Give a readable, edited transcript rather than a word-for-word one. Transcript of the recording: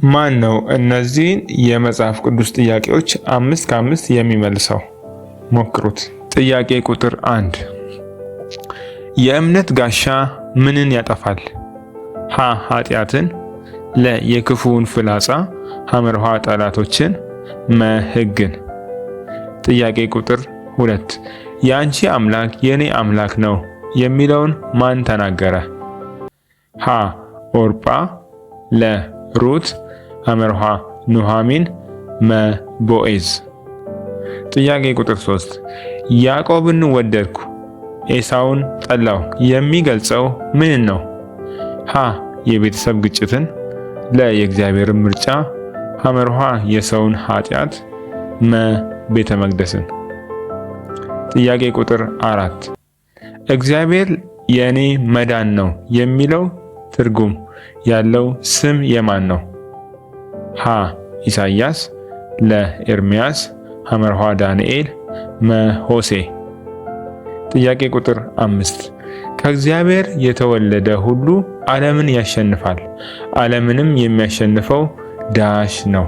ማን ነው እነዚህን የመጽሐፍ ቅዱስ ጥያቄዎች 5 ከ5 የሚመልሰው? ሞክሩት። ጥያቄ ቁጥር 1፦ የእምነት ጋሻ ምንን ያጠፋል? ሀ ኃጢአትን፣ ለ የክፉውን ፍላጻ፣ ሐመሩ ሐ ጠላቶችን፣ መ ሕግን። ጥያቄ ቁጥር 2፦ የአንቺ አምላክ የኔ አምላክ ነው የሚለውን ማን ተናገረ? ሀ ኦርጳ፣ ለ ሩት፣ ሐመሩ ሐ ኑሃሚን፣ መ ቦኤዝ። ጥያቄ ቁጥር 3፦ ያዕቆብን ወደድኩ ኤሳውን ጠላሁ የሚገልጸው ምንን ነው? ሀ የቤተሰብ ግጭትን፣ ለ የእግዚአብሔርን ምርጫ፣ ሐመሩ ሐ የሰውን ኃጢአት፣ መ ቤተ መቅደስን። ጥያቄ ቁጥር 4፦ እግዚአብሔር የእኔ መዳን ነው የሚለው ትርጉም ያለው ስም የማን ነው? ሀ ኢሳይያስ፣ ለ ኤርምያስ፣ ሐመሩ ሐ ዳንኤል፣ መ ሆሴዕ። ጥያቄ ቁጥር 5፦ ከእግዚአብሔር የተወለደ ሁሉ ዓለምን ያሸንፋል፣ ዓለምንም የሚያሸንፈው dash ነው።